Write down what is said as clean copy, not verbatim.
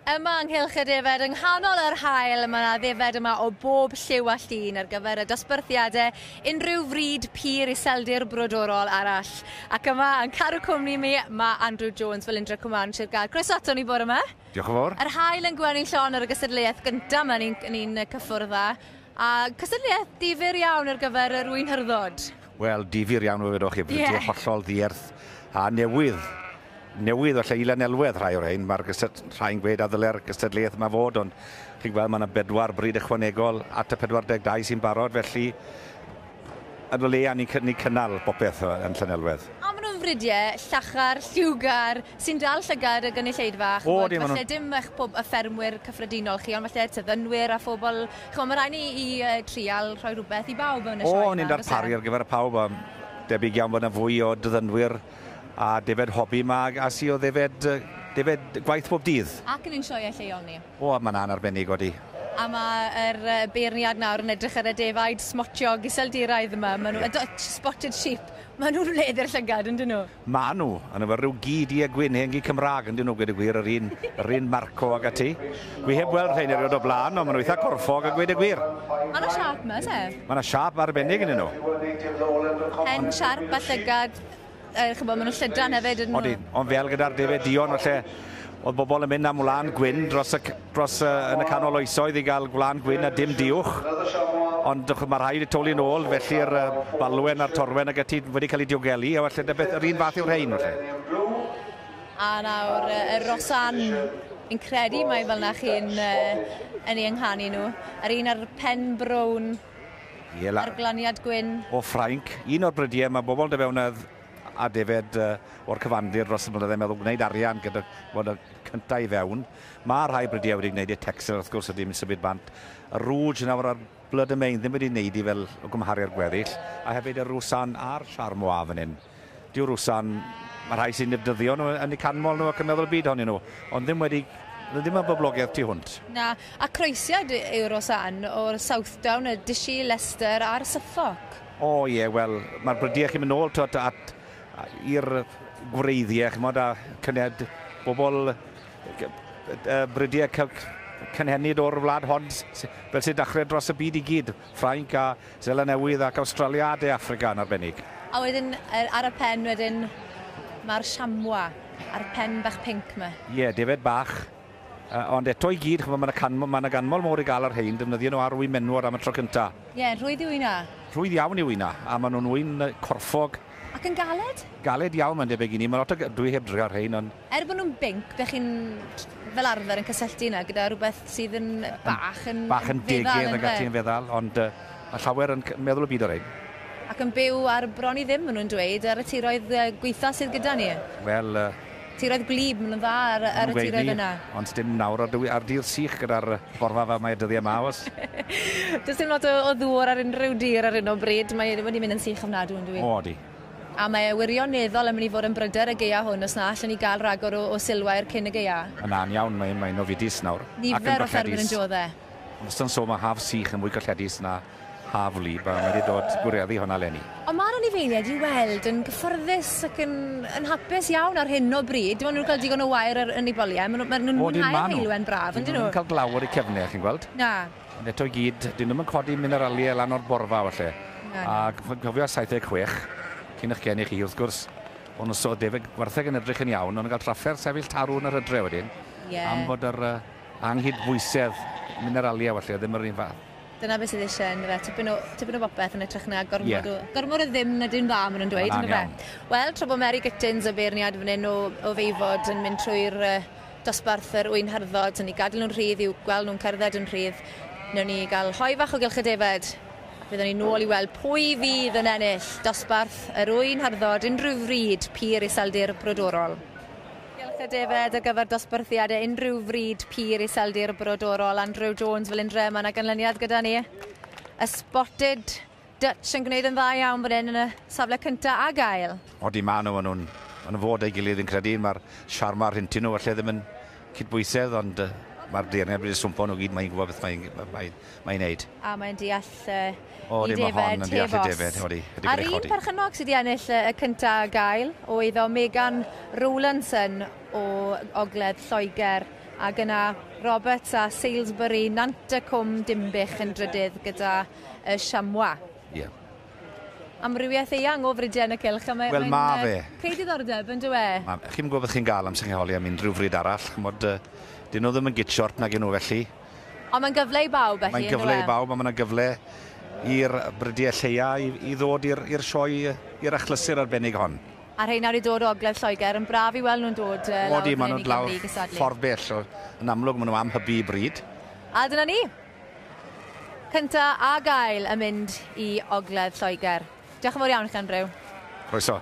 Yma yng Nghylch y Defaid, yng nghanol yr haul, mae yna ddefed yma o bob lliw a llun ar gyfer y dosbarthiadau unrhyw fryd pur iseldir brodorol arall. Ac yma yn cadw cwmni mi, mae Andrew Jones Felindre Cwmann, Sir Gâr. Croeso ato ni bore yma. Diolch yn fawr. Yr haul yn gwenu'n llon ar y gystadleuaeth gyntaf yma ni'n ni cyffwrdd â. A cystadleuaeth difyr iawn ar gyfer yr ŵyn hyrddod. Wel, difyr iawn fe fedrwch chi, yeah. Hollol ddiarth a newydd. Newydd falle i Lanelwedd rhai o'r rhain, mae'r rhai'n gweud a ddyle'r gystadleuaeth yma fod, ond chi'n gweld mae yna 4 bryd ychwanegol at y 42 sy'n barod, felly yn o leia ni'n ni cynnal popeth yn Llanelwedd. A maen nhw'n fridiau llachar, lliwgar, sy'n dal llygad y gynulleidfa. O, dim falle dim eich pob, y ffermwyr cyffredinol chi, ond falle tyddynwyr a phobl. Ch'mo, mae rhaid ni i trial rhoi rhywbeth i bawb yn y sioe. O, ni'n darparu ar gyfer y pawb, a debyg iawn bod yna fwy o dyddynwyr a defed hobi yma, a sy o ddefed, defed gwaith bob dydd. Ac yn ein sioeau lleol ni. O, mae yna'n arbennig, odi. A mae'r beirniad nawr yn edrych ar y defaid smotiog iseldiraidd yma. Maen nhw, yeah. Spotted sheep, maen nhw'n wledd i'r llygad, yn dyn nhw? Ma nhw, a nhw fel rhyw gi du a gwyn, hen gi Cymraeg, yn dyn nhw, gweud y gwir, yr un Marco ag ati. Wi heb weld rhain erioed o blaen, ond maen nhw eitha corffog a gweud y gwir. Mae yna siâp yma, se? Mae yna siâp arbennig yn nhw. Pen siarp a llygad, ch'mod, maen nhw'n llydan hefyd. Ydyn nhw? Odyn, ond fel gyda'r defaid duon, falle, oedd bobl yn mynd am wlân gwyn dros y, dros, yn y canol oesoedd i gael gwlân gwyn a dim diwch. Ond mae rhaid i toli nôl, felly'r balwen a'r torwen ag ati wedi cael ei diogelu, a falle beth, yr un fath yw'r rhain, falle. A nawr, y Rosan, fi'n credu mai fel na chi'n yn ei ynghannu nhw. Yr un ar pen brown, a'r glaniad gwyn. O Ffrainc, un o'r brydiau mae bobl dy fewn a defed o'r cyfandir dros y blynyddoedd meddwl gwneud arian gyda fod y cyntaf i fewn. Mae rhai brydiau wedi gwneud y Texel, wrth gwrs, ydy mynd symud bant. Y Rouge nawr ar Blood y Main ddim wedi gwneud i fel o gymharu â'r gweddill, a hefyd y Roussanne a'r Charmois fan hyn. Dyw'r Roussanne, mae rhai sy'n defnyddio nhw yn eu canmol nhw ac yn meddwl y byd ohonyn nhw, ond ddim wedi, ddim yn boblogaidd tu hwnt. Na, a croesiad yw'r Roussanne o'r Southdown, y Dishy, Leicester a'r Suffolk. O ie, wel, mae'r brydiau chi'n mynd nôl at i'r gwreiddiau, ch'mod, a cyned bobl brydiau cynhenid o'r wlad hon, fel sy'n dechrau dros y byd i gyd, Ffrainc a Seland Newydd ac Awstralia a De Affrica yn arbennig. A wedyn, ar y pen wedyn, mae'r chamois, a'r pen bach pinc yma. Ie, defed bach, ond eto i gyd, ch'mod, mae yna ganmol mowr i gael ar rhein, defnyddio nhw ar ŵyn menwod am y tro cyntaf. Ie, rhwydd yw hynna. Rhwydd iawn yw hynna, a maen nhw'n ŵyn corffog. Ac yn galed? Galed iawn, mae'n debyg i ni. Mae lot o, dwi heb drio ar rhein, ond... Er bod nhw'n binc, be chi'n fel arfer yn cysylltu yna gyda rhywbeth sydd yn bach yn bach yn degedd ac ati yn feddal, ond mae llawer yn meddwl y byd o'r rhein. Ac yn byw ar bron i ddim, maen nhw'n dweud, ar y tiroedd gweitha sydd gyda ni. Wel... Tiroedd gwlyb, maen nhw'n dda ar y tiroedd yna. Ond dim nawr ar dir sych gyda'r borfa fel mae dyddiau yma, oes? Does dim lot o ddŵr ar unrhyw dir ar hyn o bryd, mae wedi mynd yn sych ofnadwy, yn dwi? O, di. A mae e wirioneddol yn mynd i fod yn bryder y gaea hwn os na allan ni gael rhagor o silwair cyn y gaea. Yna'n iawn, mae'n ofidus nawr. Nifer o ffermwyr yn diodde. Ond os so mae haf sych yn fwy golledus na haf wlyb, a mae wedi dod gwireddu hwnna leni. Ond mae'r anifeiliaid i weld yn gyfforddus ac yn hapus iawn ar hyn o bryd. Dim ond nhw'n cael digon o wair yn eu boliau. Maen nhw'n mwynhau'r heulwen braf, yn dyn nhw? Nhw'n cael glaw ar eu cefnau, chi'n gweld? Na. Ond eto i gyd, dyn nhw'n codi mineraliau lan o'r borfa, falle. A cofio 76, cyn eich geni chi, wrth gwrs, ond os oedd defed gwartheg yn edrych yn iawn, ond yn cael trafferth sefyll tarw yn yr hydre wedyn, am fod yr anghydbwysedd mineraliau falle, ddim yr un fath. Dyna beth sydd eisiau, yndyfe, tipyn o bopeth yn edrych na gormod, gormod o ddim na dim dda, maen nhw'n dweud, yndyfe. Wel, tra bod Mary Gittins y beirniad fan hyn o Feifod yn mynd trwy'r dosbarth yr ŵyn hyrddod, yn ni gadael nhw'n rhydd i'w gweld nhw'n cerdded yn rhydd, wnawn ni gael hoe fach o gylch y defed. Byddwn ni nôl i weld pwy fydd yn ennill dosbarth yr ŵyn hyrddod unrhyw fryd pur iseldir brodorol. Gylch y defed ar gyfer dosbarthiadau unrhyw fryd pur iseldir brodorol. Andrew Jones Felindre, mae yna ganlyniad gyda ni. Y Spotted Dutch yn gwneud yn dda iawn fan hyn yn y safle cyntaf a gael. Odi, maen nhw, maen nhw'n fod ei gilydd yn credu. Mae'r siarma rhentyn nhw falle ddim yn cydbwysedd, ond mae'r deyrned wedi swmpo nhw gyd, mae'n gwybod beth mae'n neud. A mae'n deall i defed, heb os. A'r un perchennog sydd wedi ennill y cyntaf gael oedd o Megan Rowlandson o Ogledd Lloegr. Ac yna Roberts a Salisbury, Nant y Cwm Dimbych yn drydydd gyda y Chamois. Ie. Yeah. Amrywiaeth eang o fridiau yn y cylch. A mae, Wel, ma fe. Creu diddordeb yn dyw e? Chi'n gwybod beth chi'n gael am sy'n holi am unrhyw fryd arall. Ch'mod, dyn nhw ddim yn gitshort nag nhw felly. Ond mae'n gyfle i bawb felly. Mae'n gyfle i bawb, a mae'n gyfle i'r brydiau lleia i ddod i'r sioe, i'r achlysur arbennig hon. A rheina wedi dod o Ogledd Lloegr, yn braf i weld nhw'n dod lawr Odi, maen nhw'n lawr ffordd bell. Yn amlwg, maen nhw am hybu bryd. A dyna ni. Cynta a gael yn mynd i Ogledd Lloegr. Diolch yn fawr iawn i chi, Andrew. Croeso.